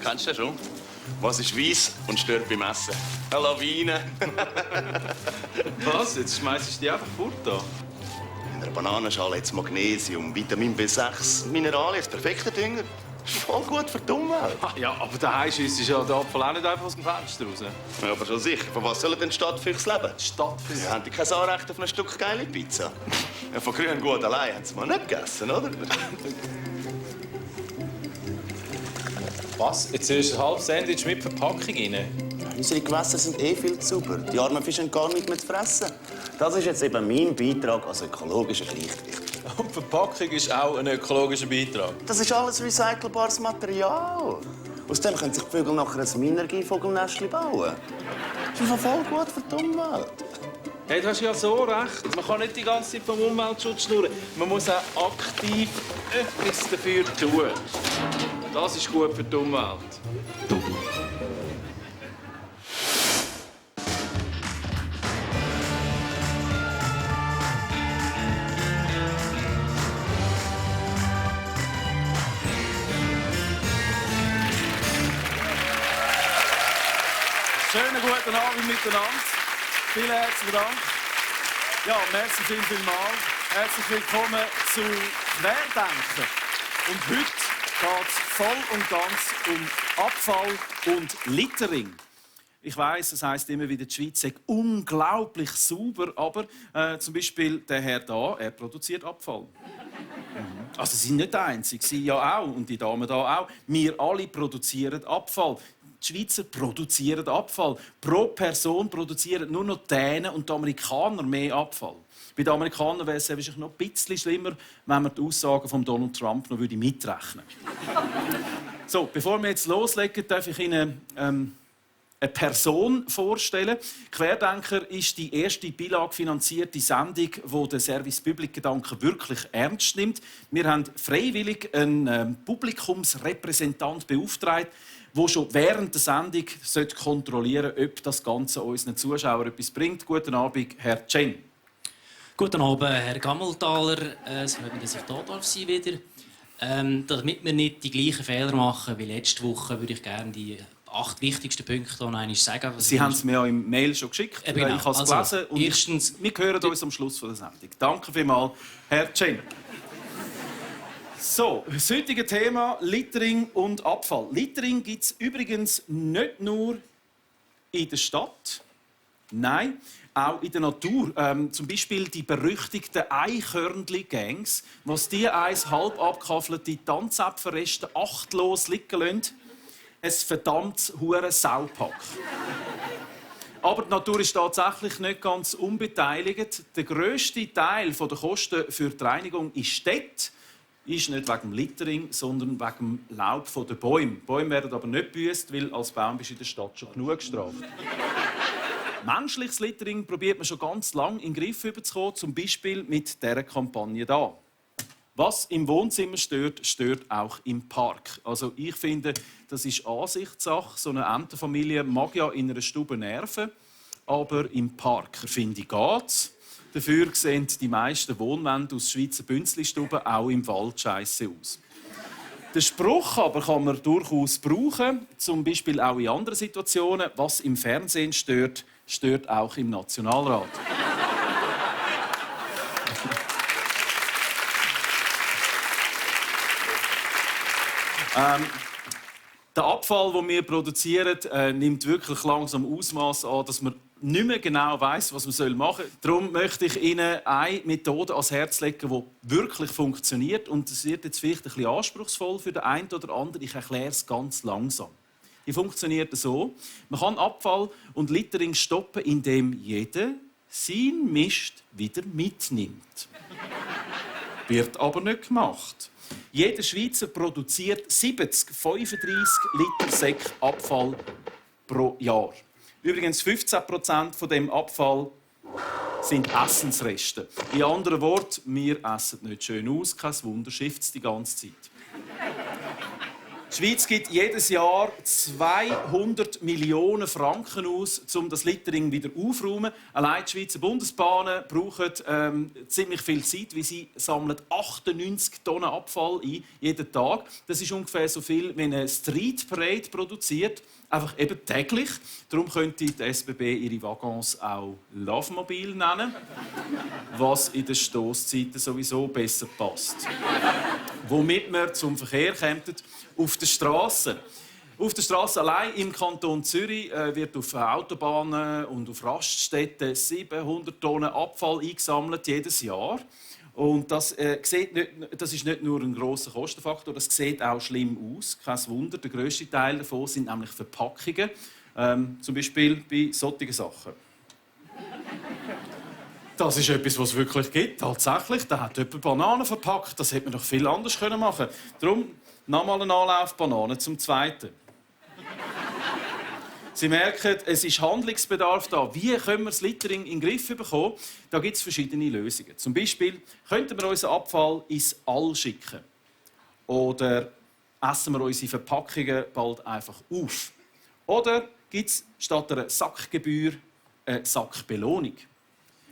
Kennst du das schon? Was ist weiss und stört beim Essen? Eine Lawine. Was? Jetzt schmeißt du die einfach fort da? In einer Bananenschale hat es Magnesium, Vitamin B6, Mineralien, das perfekte Dünger. Das ist voll gut für die Umwelt. Ja, aber daheim ist ja der Apfel auch nicht einfach aus dem Fenster raus. Ja, aber schon sicher. Von was sollen denn Stadtfüchse leben? Stadtfüchse? Ja, haben die kein Anrecht auf ein Stück geile Pizza? Ja, von grün gut allein haben sie mal nicht gegessen, oder? Was? Jetzt ist ein halbes Sandwich mit Verpackung rein? Unsere Gewässer sind eh viel zu sauber. Die armen Fische haben gar nichts mehr zu fressen. Das ist jetzt eben mein Beitrag als ökologischer Gleichgewicht. Und die Verpackung ist auch ein ökologischer Beitrag. Das ist alles recycelbares Material. Aus dem können sich die Vögel nachher ein Minergie-Vogelnestchen bauen. Das ist voll gut für die Umwelt. Hey, du hast ja so recht. Man kann nicht die ganze Zeit vom Umweltschutz schnurren. Man muss auch aktiv etwas dafür tun. Das ist gut für die Umwelt. Schönen guten Abend miteinander. Vielen herzlichen Dank. Ja, merci vielmals. Herzlich willkommen zu Querdenken. Und heute geht es voll und ganz um Abfall und Littering. Ich weiss, es heisst immer wieder, die Schweiz sei unglaublich sauber, aber zum Beispiel der Herr da, er produziert Abfall. Also sie sind nicht die Einzigen, sie ja auch und die Damen da auch. Wir alle produzieren Abfall. Die Schweizer produzieren Abfall. Pro Person produzieren nur noch die Dänen und die Amerikaner mehr Abfall. Bei den Amerikanern wäre es wahrscheinlich noch ein bisschen schlimmer, wenn man die Aussagen von Donald Trump noch mitrechnen würde. So, bevor wir jetzt loslegen, darf ich Ihnen eine Person vorstellen. Querdenker ist die erste billag-finanzierte Sendung, die den Service-Public-Gedanken wirklich ernst nimmt. Wir haben freiwillig einen Publikumsrepräsentant beauftragt, der schon während der Sendung kontrollieren sollte, ob das Ganze unseren Zuschauern etwas bringt. Guten Abend, Herr Chen. Guten Abend, Herr Gammeltaler. Es freut mich, dass ich hier sein wieder. Damit wir nicht die gleichen Fehler machen wie letzte Woche, würde ich gerne die 8 wichtigsten Punkte noch einmal sagen. Sie haben es mir ja im Mail schon geschickt. Genau. Ich habe es gelesen und erstens, wir hören uns am Schluss der Sendung. Danke vielmals, Herr Chen. So, das heutige Thema Littering und Abfall. Littering gibt es übrigens nicht nur in der Stadt, nein, auch in der Natur. Zum Beispiel die berüchtigten Eichhörnli-Gangs, was die halb abgekaffelte Tanzäpfelreste achtlos liegen lassen. Ein verdammtes Hure-Saupack. Aber die Natur ist tatsächlich nicht ganz unbeteiligt. Der grösste Teil der Kosten für die Reinigung in Städten ist nicht wegen dem Littering, sondern wegen dem Laub der Bäume. Die Bäume werden aber nicht gebüßt, weil als Baum bist du in der Stadt schon genug gestraft. Menschliches Littering probiert man schon ganz lange in den Griff zu bekommen, zum Beispiel mit dieser Kampagne hier. Was im Wohnzimmer stört, stört auch im Park. Also ich finde, das ist Ansichtssache. So eine Entenfamilie mag ja in einer Stube nerven, aber im Park, finde ich, geht's. Dafür sehen die meisten Wohnwände aus Schweizer Bünzli-Stuben auch im Wald scheisse aus. Den Spruch aber kann man durchaus brauchen, zum Beispiel auch in anderen Situationen. Was im Fernsehen stört, stört auch im Nationalrat. Der Abfall, den wir produzieren, nimmt wirklich langsam Ausmaß an, dass man nicht mehr genau weiss, was man machen soll. Darum möchte ich Ihnen eine Methode ans Herz legen, die wirklich funktioniert. Und es wird jetzt vielleicht ein bisschen anspruchsvoll für den einen oder anderen. Ich erkläre es ganz langsam. Die funktioniert so: Man kann Abfall und Littering stoppen, indem jeder seinen Mist wieder mitnimmt. Wird aber nicht gemacht. Jeder Schweizer produziert 35 Liter Säckabfall pro Jahr. Übrigens 15% von dem Abfall sind Essensreste. In anderen Worten, wir essen nicht schön aus, kein Wunder, schifft es die ganze Zeit. Die Schweiz gibt jedes Jahr 200 Millionen Franken aus, um das Littering wieder aufzuräumen. Allein die Schweizer Bundesbahnen brauchen ziemlich viel Zeit, weil sie sammeln 98 Tonnen Abfall ein, jeden Tag. Das ist ungefähr so viel, wie eine Street Parade produziert. Einfach eben täglich. Darum könnte die SBB ihre Waggons auch Lovemobil nennen, was in den Stosszeiten sowieso besser passt. Womit wir zum Verkehr kommen, auf der Straße. Auf der Straße allein im Kanton Zürich wird auf Autobahnen und auf Raststätten 700 Tonnen Abfall eingesammelt jedes Jahr. Und das ist nicht nur ein grosser Kostenfaktor, das sieht auch schlimm aus. Kein Wunder, der grösste Teil davon sind nämlich Verpackungen. Zum Beispiel bei solchen Sachen. Das ist etwas, was es wirklich gibt. Tatsächlich, da hat jemand Bananen verpackt. Das hätte man doch viel anders machen können. Darum nochmal einen Anlauf Bananen zum Zweiten. Sie merken, es ist Handlungsbedarf da. Wie können wir das Littering in den Griff bekommen? Da gibt es verschiedene Lösungen. Zum Beispiel könnten wir unseren Abfall ins All schicken. Oder essen wir unsere Verpackungen bald einfach auf. Oder gibt es statt einer Sackgebühr eine Sackbelohnung.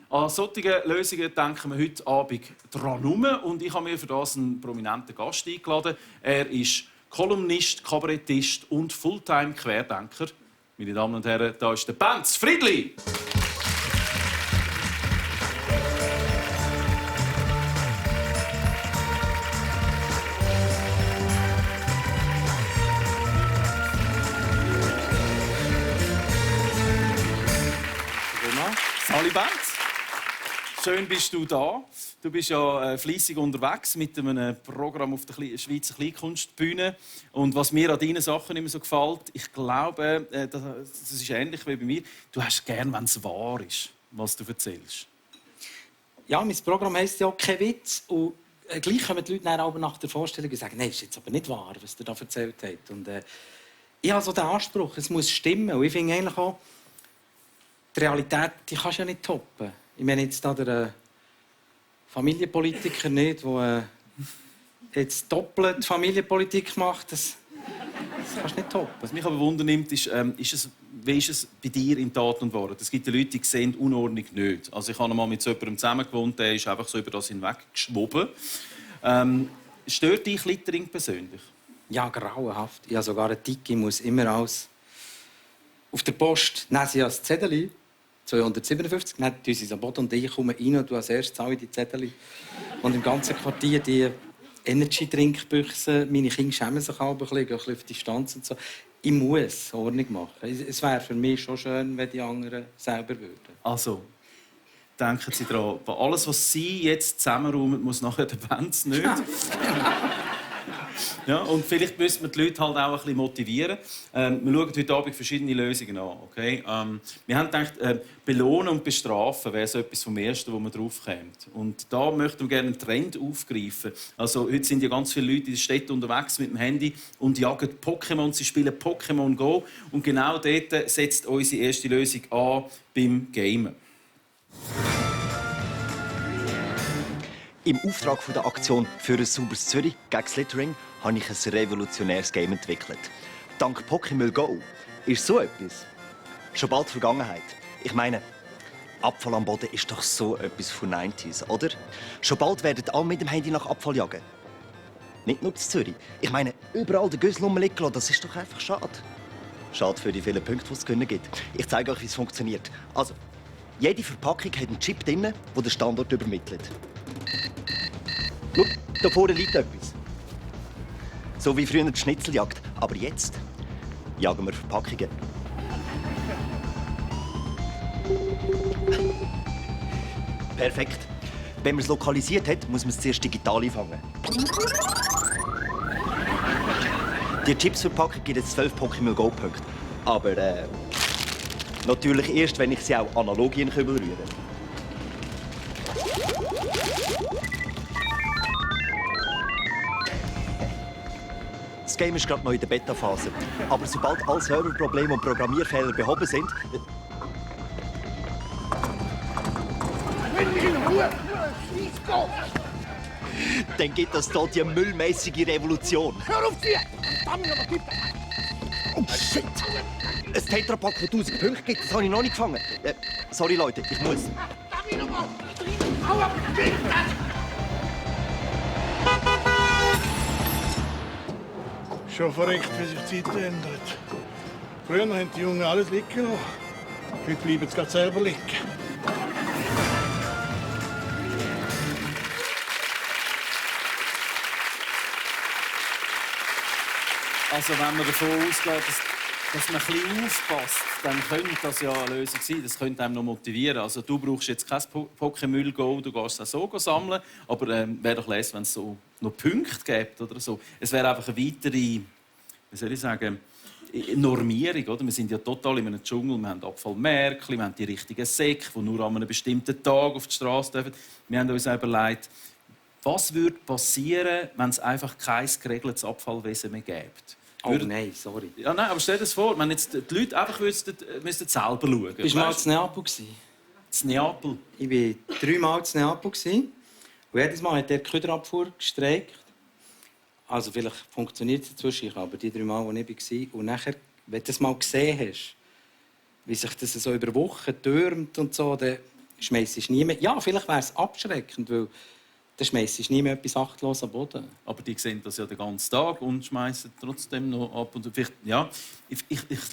An solche Lösungen denken wir heute Abend dran herum. Und ich habe mir für das einen prominenten Gast eingeladen. Er ist Kolumnist, Kabarettist und Fulltime-Querdenker. Meine Damen und Herren, da ist der Benz Friedli. Sali Benz, schön bist du da. Du bist ja fleissig unterwegs mit einem Programm auf der Schweizer Kleinkunstbühne. Und was mir an deinen Sachen immer so gefällt, ich glaube, das ist ähnlich wie bei mir, du hast gern, wenn es wahr ist, was du erzählst. Ja, mein Programm heisst ja «Kein Witz». Und gleich kommen die Leute dann aber nach der Vorstellung und sagen, nein, ist jetzt aber nicht wahr, was der da erzählt hat. Und ich habe so den Anspruch, es muss stimmen. Und ich finde eigentlich auch, die Realität, die kannst du ja nicht toppen. Ich meine jetzt da der Familienpolitiker nicht, der jetzt doppelt Familienpolitik macht. Das kannst du nicht toppen. Was mich aber wundernimmt, wie ist es bei dir in Tat und Wahrheit? Es gibt Leute, die sehen Unordnung nicht. Also ich habe mal mit so jemandem zusammen gewohnt, der ist einfach so über das hinweg geschwoben. Stört dich Littering persönlich? Ja, grauenhaft. Ich habe sogar einen Tick, ich muss immer alles auf der Post nehmen sie als Zettel 257, dann tun sie es am Boden und ich komme rein und als erstes alle die Zettel. Und im ganzen Quartier die Energy-Trinkbüchsen. Meine Kinder schämen sich auch ein bisschen auf Distanz und so. Ich muss Ordnung machen. Es wäre für mich schon schön, wenn die anderen selber würden. Also, denken Sie daran, alles, was Sie jetzt zusammenräumen, muss nachher der Benz nicht. Ja, und vielleicht müssen wir die Leute halt auch ein bisschen motivieren. Wir schauen heute Abend verschiedene Lösungen an. Okay? Wir haben gedacht, belohnen und bestrafen wäre so etwas vom Ersten, wo man drauf kommt. Und da möchten wir gerne einen Trend aufgreifen. Also, heute sind ja ganz viele Leute in den Städten unterwegs mit dem Handy und jagen Pokémon. Sie spielen Pokémon Go. Und genau dort setzt unsere erste Lösung an beim Gamen. Im Auftrag der Aktion «Für ein sauberes Zürich» gegen das Littering habe ich ein revolutionäres Game entwickelt. Dank Pokémon Go ist so etwas schon bald Vergangenheit. Ich meine, Abfall am Boden ist doch so etwas von 90s, oder? Schon bald werden alle mit dem Handy nach Abfall jagen. Nicht nur in Zürich. Ich meine, überall den Güssel rumliegen lassen, das ist doch einfach schade. Schade für die vielen Punkte, die es gewinnen gibt. Ich zeige euch, wie es funktioniert. Also, jede Verpackung hat einen Chip drin, der den Standort übermittelt. Schau, da vorne liegt etwas. So wie früher die Schnitzeljagd. Aber jetzt jagen wir Verpackungen. Perfekt. Wenn man es lokalisiert hat, muss man es zuerst digital einfangen. Die Chipsverpackung gibt jetzt 12 Pokémon Go-Punkte. Aber natürlich erst, wenn ich sie auch analog in den Kübel rühre. Das Game ist gerade noch in der Beta-Phase. Aber sobald alle Serverprobleme und Programmierfehler behoben sind... Dann gibt es hier die müllmäßige Revolution. Hör auf sie! Verdammt, aber gib... Oh shit! Ein Tetrapack, das 1000 Punkte gibt, das habe ich noch nicht gefangen. Sorry Leute, ich muss. Verdammt nochmal! Hau ab! Gib das! Schon verrückt, wie sich die Zeit ändert. Früher haben die Jungen alles liegen lassen. Heute bleiben sie gerade selber liegen. Also wenn man davon ausgeht, dass man ein bisschen aufpasst, dann könnte das ja eine Lösung sein. Das könnte einem noch motivieren. Also du brauchst jetzt kein Pokémon Go, du gehst es auch so sammeln. Aber wäre doch lässig, wenn es so noch Punkte gibt oder so. Es wäre einfach eine weitere, wie soll ich sagen, Normierung. Oder? Wir sind ja total in einem Dschungel. Wir haben Abfallmärkte, wir haben die richtigen Säcke, die nur an einem bestimmten Tag auf die Straße dürfen. Wir haben uns überlegt, was würde passieren, wenn es einfach kein geregeltes Abfallwesen mehr gibt? Oh nein, sorry. Ja, nein, aber stell dir das vor, wenn jetzt die Leute einfach müssten selber schauen. Bist du mal in Neapel? In Neapel? Ich war 3 Mal in Neapel. Und jedes Mal hat der Köderabfuhr gestreikt. Also vielleicht funktioniert es inzwischen, aber die 3 Mal, wo ich war. Und nachher, wenn du das mal gesehen hast, wie sich das so über Wochen türmt und so, dann schmeißt es nie mehr. Ja, vielleicht wäre es abschreckend, weil dann schmeißt es nie mehr etwas achtlos am Boden. Aber die sehen das ja den ganzen Tag und schmeißen trotzdem noch ab. Und vielleicht, ja, ich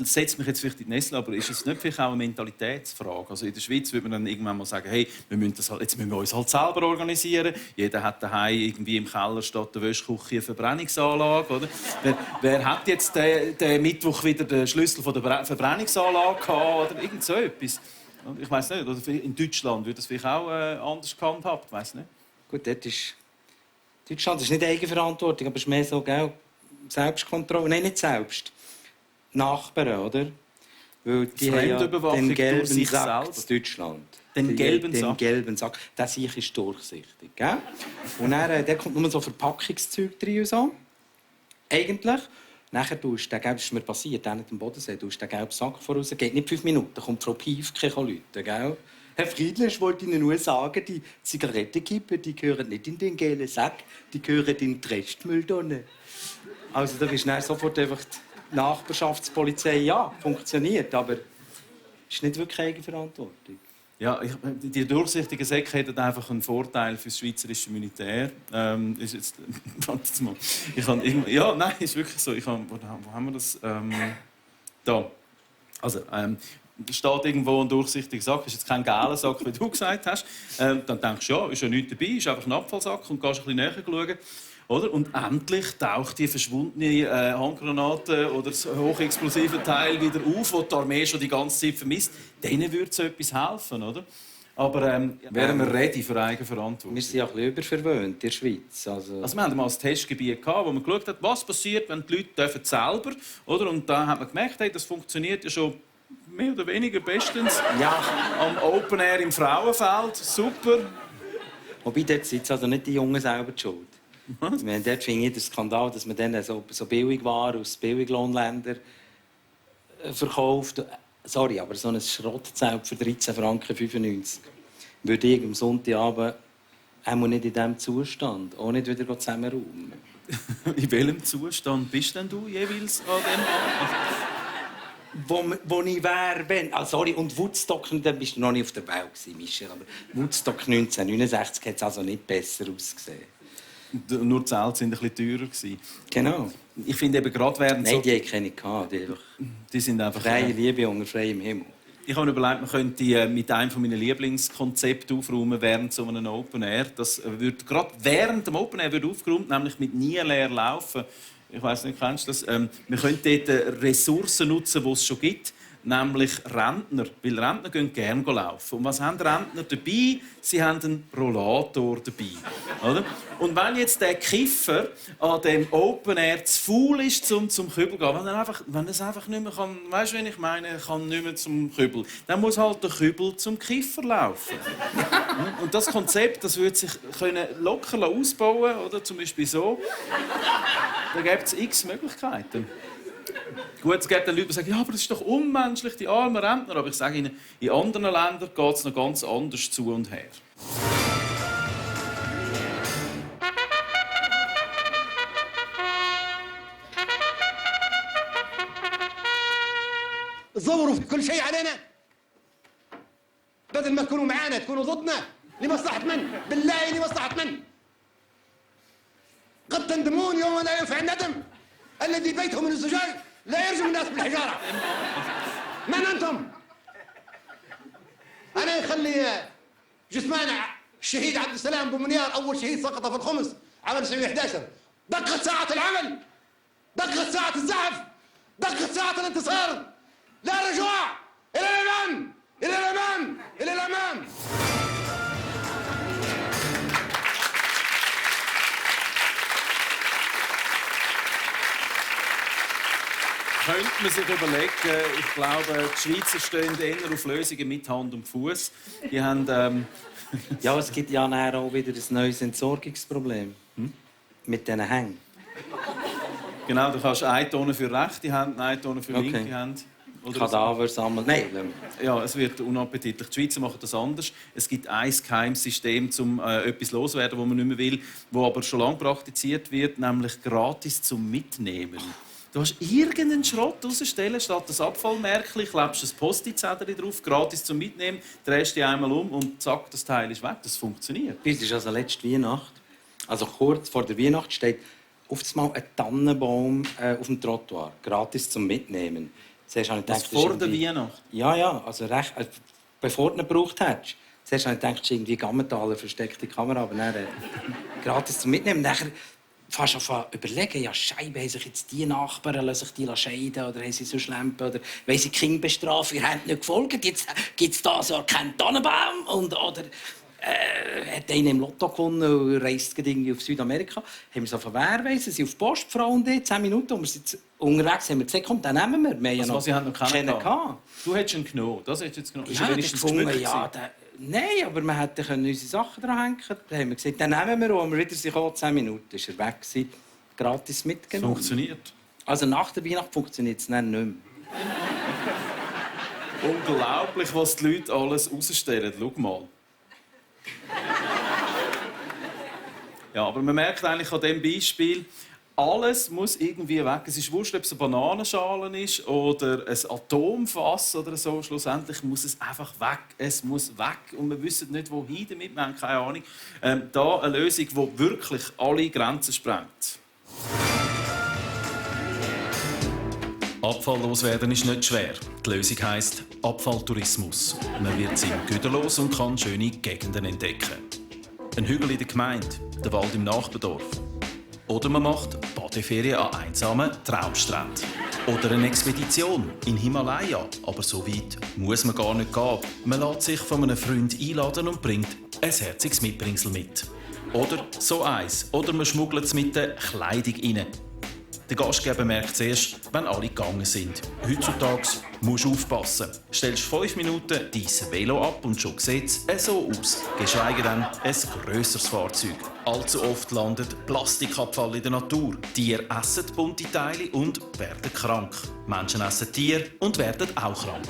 setze mich jetzt vielleicht in die Nestle, aber ist es nicht vielleicht auch eine Mentalitätsfrage? Also in der Schweiz würde man dann irgendwann mal sagen, hey, jetzt müssen wir uns halt selber organisieren. Jeder hat daheim irgendwie im Keller statt der Wäschküche eine Verbrennungsanlage. Oder? Wer hat jetzt den Mittwoch wieder den Schlüssel von der Verbrennungsanlage gehabt, oder irgend so etwas? Ich weiß nicht. Oder in Deutschland wird das vielleicht auch anders gehandhabt, ich weiß nicht. Gut, dort ist Deutschland ist nicht Eigenverantwortung, aber es ist mehr so, gell, Selbstkontrolle. Nein, nicht selbst. Nachbarn, oder? Weil die haben ja den gelben sich Sack selber. in Deutschland. Den gelben Sack? Den gelben Sack. Der Sieg ist durchsichtig. Gell? Und dann der kommt nur so Verpackungszeug rein und so. Eigentlich. Nachher tust du, das ist mir passiert, auch nicht am Bodensee, tust den gelben Sack voraus. Geht nicht 5 Minuten, dann kommt Frau Piefke rufen, gell? Herr Friedler, ich wollte Ihnen nur sagen, die Zigarettenkippen, die gehören nicht in den gelben Sack, die gehören in die Restmülltonne. Also da ist dann sofort einfach die Nachbarschaftspolizei, ja, funktioniert, aber ist nicht wirklich Eigenverantwortung. Ja, die durchsichtigen Säcke hätten einfach einen Vorteil für das schweizerische Militär. Ist jetzt, warte mal. Ja, nein, ist wirklich so. Wo haben wir das? Da. Also, da steht irgendwo ein durchsichtiger Sack, ist jetzt kein gelber Sack, wie du gesagt hast. Dann denkst du, ja, ist ja nichts dabei, ist einfach ein Abfallsack und gehst ein bisschen näher schauen. Oder? Und endlich taucht die verschwundene Handgranate oder das hochexplosive Teil wieder auf, das die Armee schon die ganze Zeit vermisst. Denen würde so etwas helfen, oder? Aber wären wir ready für Eigenverantwortung? Wir sind ja ein bisschen überverwöhnt in der Schweiz. Also wir hatten mal ein Testgebiet, wo man geschaut hat, was passiert, wenn die Leute selber dürfen. Oder? Und da hat man gemerkt, hey, das funktioniert ja schon mehr oder weniger bestens. Ja. Am Open Air im Frauenfeld. Super. Wobei, dort sind also nicht die Jungen selber die schuld. Ich meine, dort finde ich den Skandal, dass man dann so Billigwaren aus Billiglohnländern verkauft. Sorry, aber so ein Schrottzelt für 13,95 Franken würde ich am Sonntagabend auch nicht in diesem Zustand, auch nicht wieder zusammenräumen. In welchem Zustand bist denn du jeweils an dem Abend? Wo ich wäre, wenn... Ah, sorry, und Woodstock, dann bist du noch nicht auf der Welt, Michel, aber Woodstock 1969 hat es also nicht besser ausgesehen. Nur die Zelte waren ein bisschen teurer. Genau. Ich finde eben gerade während... Nein, die hatte ich keine. Die sind einfach... Freie Liebe unter freiem Himmel. Ich habe mir überlegt, man könnte mit einem meiner Lieblingskonzepte aufräumen während so einem Open Air. Das würde gerade während dem Open Air wird aufgeräumt, nämlich mit nie leer laufen. Ich weiss nicht, kennst du das? Wir können dort Ressourcen nutzen, die es schon gibt. Nämlich Rentner. Weil Rentner gehen gerne laufen. Und was haben Rentner dabei? Sie haben einen Rollator dabei. Oder? Und wenn jetzt der Kiffer an dem Open Air zu faul ist, zum Kübel zu gehen, wenn er es einfach nicht mehr kann, weißt du, was ich meine, er kann nicht mehr zum Kübel, dann muss halt der Kübel zum Kiffer laufen. Und das Konzept, das würde sich locker ausbauen, oder? Zum Beispiel so. Da gibt es x Möglichkeiten. Gut, es gibt dann Leute, die sagen, ja, aber das ist doch unmenschlich, die armen Rentner. Aber ich sage Ihnen, in anderen Ländern geht es noch ganz anders zu und her. تزوروا في كل شيء علينا بدل ما تكونوا معانا تكونوا ضدنا. لمصلحة من؟ بالله لمصلحة من؟ قد تندمون يوم لا ينفع الندم. الذي بيته من الزجاج لا يرجم الناس بالحجارة. من أنتم؟ أنا يخلي جثمان الشهيد عبد السلام بن منيار أول شهيد سقط في الخمس عام 1911. دقت ساعة العمل، دقت ساعة الزحف، دقت ساعة الانتصار. لا رجوع، إلى الأمام، إلى الأمام، إلى الأمام. Könnte man sich überlegen, ich glaube, die Schweizer stehen eher auf Lösungen mit Hand und Fuß. Die haben, Ja, es gibt ja nachher auch wieder ein neues Entsorgungsproblem. Mit diesen Hängen. genau, du kannst eine Tonne für rechte Hand, eine Tonne für Okay. linke Hand. Oder Kadaver sammeln. Nein, ja, es wird unappetitlich. Die Schweizer machen das anders. Es gibt ein geheimes System, um etwas loszuwerden, das man nicht mehr will, das aber schon lange praktiziert wird, nämlich gratis zum Mitnehmen. Du hast irgendeinen Schrott rausstellen, statt das Abfallmärkchen, klebst ein Post-it-Zettel drauf, gratis zum Mitnehmen, drehst dich einmal um und zack, das Teil ist weg. Das funktioniert. Bei uns ist also letzte Weihnacht, also kurz vor der Weihnacht, steht auf einmal ein Tannenbaum auf dem Trottoir, gratis zum Mitnehmen. Zuerst habe ich gedacht, Vor das ist der irgendwie- Weihnacht? Ja, also recht, bevor du ihn gebraucht hättest. Zuerst habe ich gedacht, das ist irgendwie Gammenthaler, versteckte Kamera, aber dann gratis zum Mitnehmen. Nachher fast auf überlegen, ja, Scheibe, haben sich jetzt die Nachbarn lassen sich die scheiden oder haben sie so schlempen oder wollen sie die Kinder bestrafen, ihr habt nicht gefolgt, jetzt gibt es da so keinen Tannenbaum oder hat einer im Lotto gewonnen und reist irgendwie auf Südamerika. Haben wir so von Wehrweisen, sind auf die Post, Frau und ich, 10 Minuten, und wir sind unterwegs, haben wir gesagt, komm, den nehmen wir. Wir haben Also, was, Sie haben noch keinen gehabt. gehabt? Du hättest ihn genommen. Das hättest du jetzt genommen. Ist Ja, er der wenigstens gefunden, geschmückt ja, gewesen? nein, aber wir hätten unsere Sachen dran hängen können. Dann haben wir gesagt, den nehmen wir, und wir wieder sind 10 Minuten ist er weg gewesen, gratis mitgenommen. Funktioniert. Also nach der Weihnacht funktioniert es dann nicht mehr. Unglaublich, was die Leute alles rausstellen. Schau mal. Ja, aber man merkt eigentlich an diesem Beispiel, alles muss irgendwie weg. Es ist wurscht, ob es eine Bananenschale ist oder ein Atomfass oder so. Schlussendlich muss es einfach weg. Es muss weg. Und wir wissen nicht, wohin damit. Wir haben keine Ahnung. Da eine Lösung, die wirklich alle Grenzen sprengt. Abfalllos werden ist nicht schwer. Die Lösung heisst Abfalltourismus. Man wird in Güterlos und kann schöne Gegenden entdecken. Ein Hügel in der Gemeinde, der Wald im Nachbardorf. Oder man macht Badeferien an einsamen Traumstränden. Oder eine Expedition in Himalaya. Aber so weit muss man gar nicht gehen. Man lässt sich von einem Freund einladen und bringt ein herziges Mitbringsel mit. Oder so eins. Oder man schmuggelt es mit der Kleidung rein. Der Gastgeber merkt zuerst, wenn alle gegangen sind. Heutzutage musst du aufpassen. Stellst 5 Minuten dein Velo ab und schon sieht es so aus. Geschweige denn ein grösseres Fahrzeug. Allzu oft landet Plastikabfall in der Natur. Tiere essen bunte Teile und werden krank. Menschen essen Tiere und werden auch krank.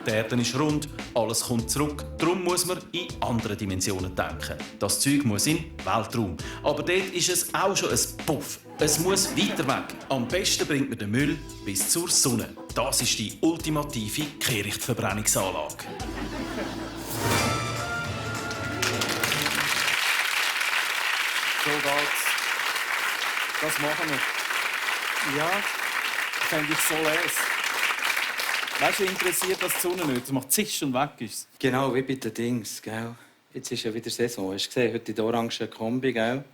Die Erde ist rund, alles kommt zurück. Darum muss man in andere Dimensionen denken. Das Zeug muss in den Weltraum. Aber dort ist es auch schon ein Puff. Es muss weiter weg. Am besten bringt man den Müll bis zur Sonne. Das ist die ultimative Kehrichtverbrennungsanlage. So geht's. Das machen wir. Ja, fände ich so les. Weißt du, interessiert das die Sonne nicht. Das macht zisch und weg ist. Genau, wie bei den Dings, gell? Jetzt ist ja wieder Saison. Hast du gesehen, heute die orange Kombi, gell?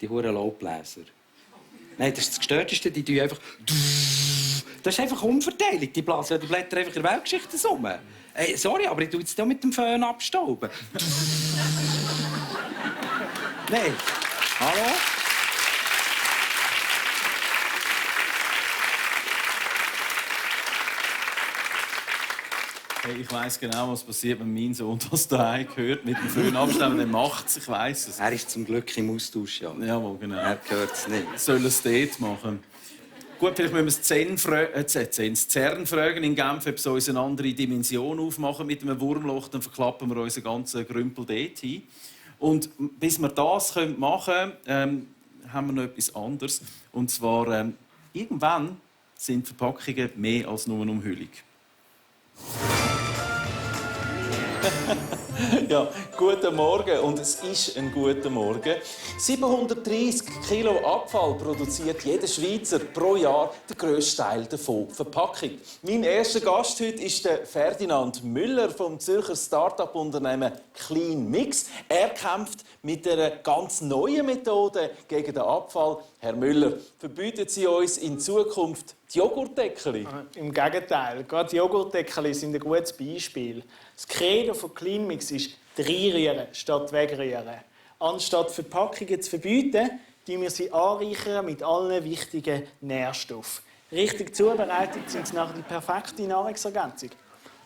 Die huren Laubbläser. Nein, das ist das Gestörteste, die tun einfach... Das ist einfach Umverteilung. Die blasen die Blätter einfach in der Weltgeschichte rum. Sorry, aber ich tue jetzt hier mit dem Föhn abstauben. Nein. Hallo? Hey, ich weiss genau, was passiert, wenn mein Sohn das daheim hört, mit dem Föhn abstellen. Er macht es, ich weiss es. Er ist zum Glück im Austausch, ja. Jawohl, genau. Er hört es nicht. Soll es dort machen? Gut, vielleicht müssen wir das CERN fragen in Genf, ob sie uns eine andere Dimension aufmachen mit einem Wurmloch, dann verklappen wir unseren ganzen Grümpel dort hin. Und bis wir das machen können, haben wir noch etwas anderes. Und zwar, irgendwann sind Verpackungen mehr als nur eine Umhüllung. Ja, guten Morgen und es ist ein guter Morgen. 730 Kilo Abfall produziert jeder Schweizer pro Jahr, der grösste Teil davon Verpackung. Mein erster Gast heute ist der Ferdinand Müller vom Zürcher Start-up-Unternehmen Clean Mix. Er kämpft mit einer ganz neuen Methode gegen den Abfall. Herr Müller, verbieten Sie uns in Zukunft die Joghurtdeckel? Im Gegenteil, gerade die Joghurtdeckel sind ein gutes Beispiel. Das Credo von Clean Mix ist reinrühren statt wegrühren. Anstatt Verpackungen zu verbieten, reichern wir sie anreichern mit allen wichtigen Nährstoffen. Richtig zubereitet sind sie nachher die perfekte Nahrungsergänzung.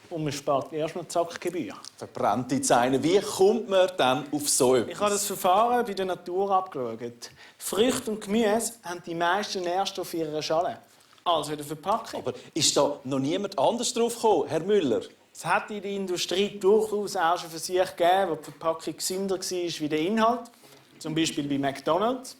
Und man spart erst noch die Sackgebühr. Verbrannte Zeine. Wie kommt man dann auf so etwas? Ich habe das Verfahren bei der Natur abgeschaut. Früchte und Gemüse haben die meisten Nährstoffe in ihrer Schale. Also in der Verpackung. Aber ist da noch niemand anders drauf gekommen, Herr Müller? Es hat in der Industrie durchaus auch schon Versuche gegeben, wo die Verpackung gesünder war wie der Inhalt. Zum Beispiel bei McDonald's.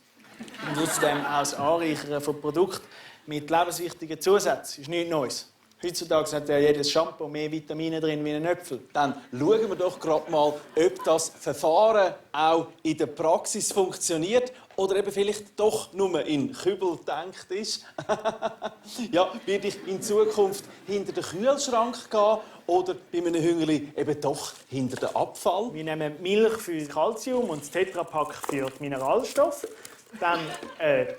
Und außerdem auch das Anreichern von Produkten mit lebenswichtigen Zusätzen. Das ist nichts Neues. Heutzutage hat ja jedes Shampoo mehr Vitamine drin wie ein Äpfel. Dann schauen wir doch gerade mal, ob das Verfahren auch in der Praxis funktioniert oder eben vielleicht doch nur in Kübel gedacht ist. Ja, werde ich in Zukunft hinter den Kühlschrank gehen oder bei einem Hüngeli eben doch hinter den Abfall? Wir nehmen Milch für das Calcium und das Tetrapack für die Mineralstoffe. Dann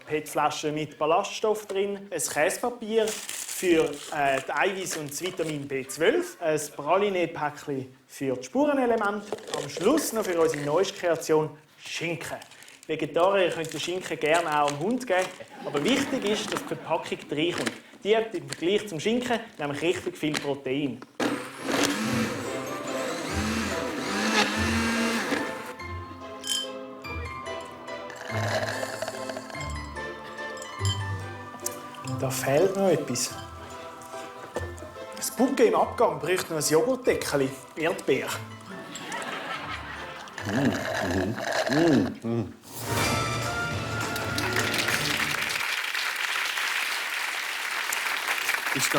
PET-Flaschen mit Ballaststoff drin, ein Käsepapier für die Eiweiß und das Vitamin B12, ein Praline-Päckchen für die Spurenelemente, am Schluss noch für unsere neueste Kreation Schinken. Vegetarier können den Schinken gerne auch dem Hund geben, aber wichtig ist, dass die Verpackung reinkommt. Die hat im Vergleich zum Schinken nämlich richtig viel Protein. Da fehlt noch etwas. Das Bucke im Abgang bräuchte noch ein Joghurtdeckel. Erdbeer. Ist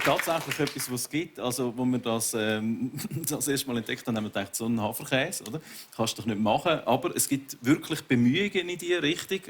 tatsächlich etwas, was es gibt. Also, wo wir das erste Mal entdeckt haben, haben wir gedacht, so ein Haferkäse, oder? Kannst du doch nicht machen. Aber es gibt wirklich Bemühungen in diese Richtung,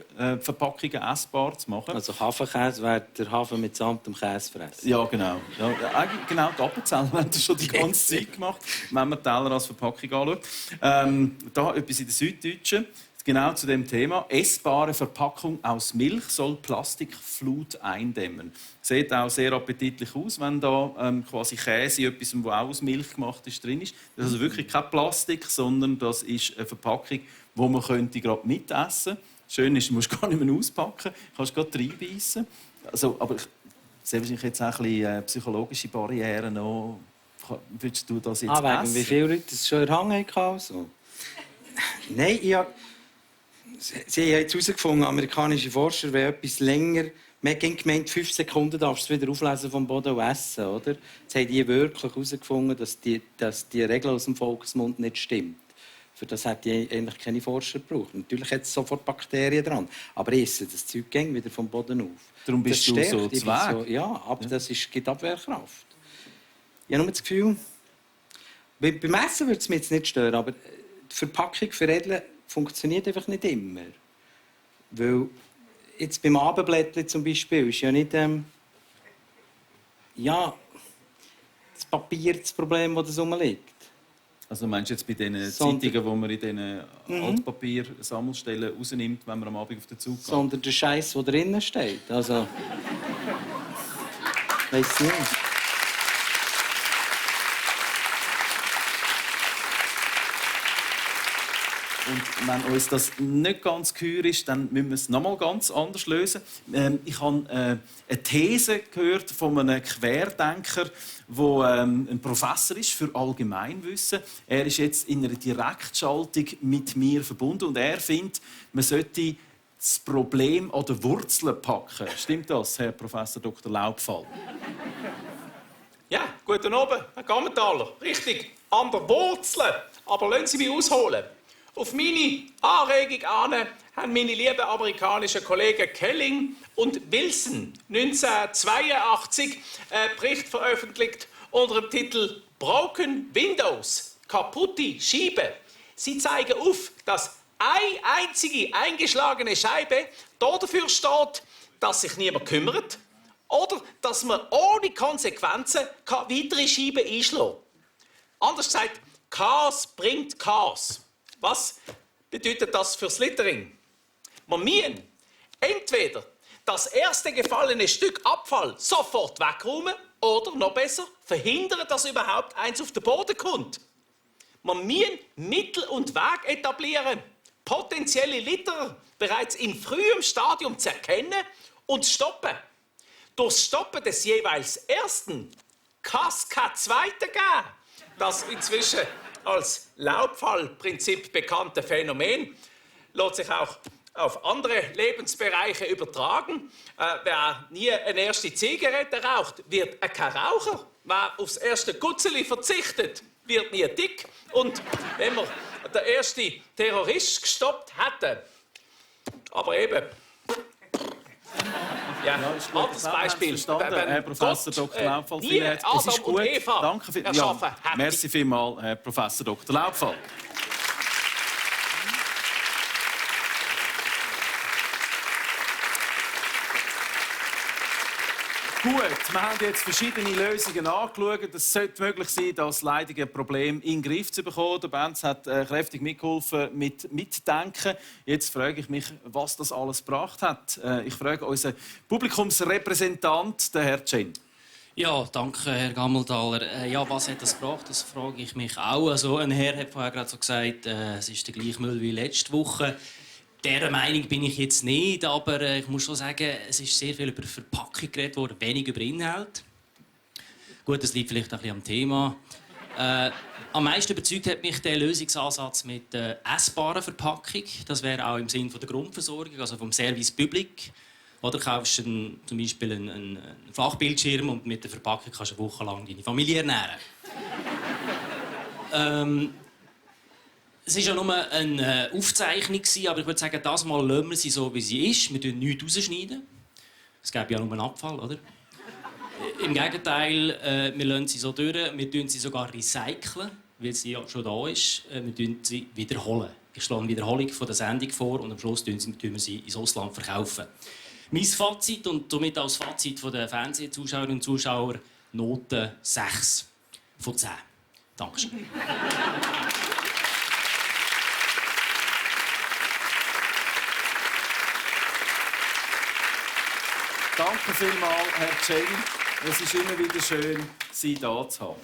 Verpackungen essbar zu machen. Also Hafenkäse wäre der Hafen mit samtem Käse fressen. Ja, genau. Ja, genau, die Appenzellen haben das schon die ganze Zeit gemacht, wenn man Teller als Verpackung anschaut. Da etwas in der Süddeutschen. Genau zu dem Thema. Essbare Verpackung aus Milch soll Plastikflut eindämmen. Sieht auch sehr appetitlich aus, wenn da quasi Käse, etwas, das auch aus Milch gemacht ist, drin ist. Das ist also wirklich kein Plastik, sondern das ist eine Verpackung, die man gerade mitessen könnte. Schön ist, du musst gar nicht mehr auspacken, du kannst gerade reinbeissen. Also, aber ich sehe wahrscheinlich jetzt auch ein bisschen psychologische Barrieren noch. Würdest du das jetzt essen? Wie viele Leute das schon erhangen haben? Also. Nein, Sie haben jetzt herausgefunden, amerikanische Forscher, wenn etwas länger... Man hat gemeint, 5 Sekunden darfst du es wieder auflesen vom Boden und essen, oder? Jetzt haben die wirklich herausgefunden, dass die Regel aus dem Volksmund nicht stimmt. Für das hat die eigentlich keine Forscher gebraucht. Natürlich hat es sofort Bakterien dran. Aber essen das Zeug geht wieder vom Boden auf. Darum bist du so zweig. Ja, aber das gibt Abwehrkraft. Ich habe nur das Gefühl, beim Essen würde es mich jetzt nicht stören, aber die Verpackung veredeln funktioniert einfach nicht immer. Weil jetzt beim Abendblättchen zum Beispiel ist ja nicht das Papier das Problem, das rumliegt. Also meinst du jetzt bei den Zeitungen, die man in diesen Altpapier-Sammelstellen rausnimmt, wenn man am Abend auf den Zug geht? Sondern der Scheiß, der drinnen steht. Also, weiss nicht. Und wenn uns das nicht ganz geheuer ist, dann müssen wir es noch mal ganz anders lösen. Ich habe eine These gehört von einem Querdenker, der ein Professor ist für Allgemeinwissen. Er ist jetzt in einer Direktschaltung mit mir verbunden und er findet, man sollte das Problem an der Wurzel packen. Stimmt das, Herr Professor Dr. Laubfall? Ja, guten Abend, Herr Gammenthaler. Richtig, an der Wurzel. Aber lassen Sie mich ausholen. Auf meine Anregung an haben meine lieben amerikanischen Kollegen Kelling und Wilson 1982 einen Bericht veröffentlicht unter dem Titel Broken Windows, kaputte Scheibe. Sie zeigen auf, dass eine einzige eingeschlagene Scheibe dafür steht, dass sich niemand kümmert oder dass man ohne Konsequenzen weitere Scheiben einschlagen kann. Anders gesagt, Chaos bringt Chaos. Was bedeutet das fürs Littering? Wir müssen entweder das erste gefallene Stück Abfall sofort wegräumen oder, noch besser, verhindern, dass überhaupt eins auf den Boden kommt. Wir müssen Mittel und Wege etablieren, potenzielle Litterer bereits in frühem Stadium zu erkennen und zu stoppen. Durch Stoppen des jeweils ersten kann es kein zweiten geben. Das inzwischen als Laubfallprinzip bekannte Phänomen lässt sich auch auf andere Lebensbereiche übertragen. Wer nie eine erste Zigarette raucht, wird kein Raucher. Wer aufs erste Gutzeli verzichtet, wird nie dick. Und wenn wir den ersten Terrorist gestoppt hätten, aber eben... Ja, anderes Beispiel. Herr Professor Dr. Laubfall, es ist gut. Danke für, ja, merci vielmals, Herr Professor Dr. Laubfall. Gut, wir haben jetzt verschiedene Lösungen angeschaut. Es sollte möglich sein, das leidige Problem in den Griff zu bekommen. Der Benz hat kräftig mitgeholfen mit Mitdenken. Jetzt frage ich mich, was das alles gebracht hat. Ich frage unseren Publikumsrepräsentant, den Herrn Chen. Ja, danke, Herr Gammelthaler. Ja, was hat das gebracht? Das frage ich mich auch. Also, ein Herr hat vorher gerade so gesagt, es ist der gleiche Müll wie letzte Woche. Dieser Meinung bin ich jetzt nicht, aber ich muss schon sagen, es ist sehr viel über Verpackung geredet worden, wenig über Inhalt. Gut, das liegt vielleicht ein bisschen am Thema. Am meisten überzeugt hat mich der Lösungsansatz mit der essbaren Verpackung. Das wäre auch im Sinne der Grundversorgung, also vom Service Public. Oder kaufst du zum Beispiel einen Flachbildschirm und mit der Verpackung kannst du eine Woche lang deine Familie ernähren. Es war ja nur eine Aufzeichnung, aber ich würde sagen, das Mal lassen wir sie so, wie sie ist. Wir schneiden nichts rausschneiden. Es gäbe ja nur einen Abfall, oder? Im Gegenteil, wir lassen sie so durch. Wir tun sie sogar recyceln, weil sie ja schon da ist. Wir tun sie wiederholen. Ich schlage eine Wiederholung von der Sendung vor und am Schluss tun wir sie ins Ausland verkaufen. Mein Fazit und somit auch das Fazit der Fernsehzuschauerinnen und Zuschauer: Note 6 von 10. Dankeschön. Danke vielmals, Herr Chen. Es ist immer wieder schön, Sie hier zu haben.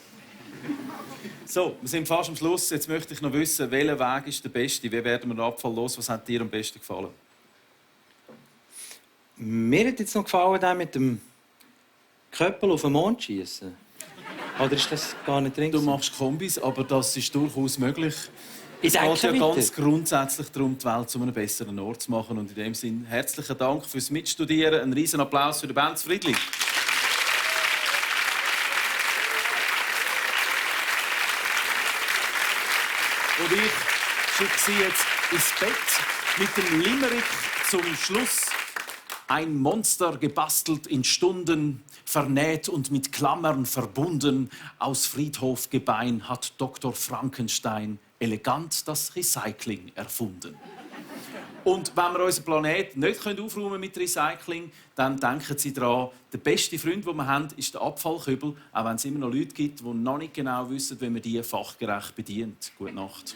So, wir sind fast am Schluss. Jetzt möchte ich noch wissen, welcher Weg ist der beste? Wie werden wir den Abfall los? Was hat dir am besten gefallen? Mir hat jetzt noch gefallen, der mit dem Köppel auf den Mond schießen. Oder ist das gar nicht drin? Du machst Kombis, aber das ist durchaus möglich. Es geht ja ganz grundsätzlich darum, die Welt zu einem besseren Ort zu machen. Und in dem Sinne herzlichen Dank fürs Mitstudieren. Ein riesen Applaus für den Benz Friedli. Und ich schicke Sie jetzt ins Bett mit dem Limerick zum Schluss. Ein Monster gebastelt in Stunden, vernäht und mit Klammern verbunden. Aus Friedhofgebein hat Dr. Frankenstein elegant das Recycling erfunden. Und wenn wir unseren Planeten nicht aufräumen mit Recycling, dann denken Sie daran, der beste Freund, den wir haben, ist der Abfallkübel. Auch wenn es immer noch Leute gibt, die noch nicht genau wissen, wie man die fachgerecht bedient. Gute Nacht.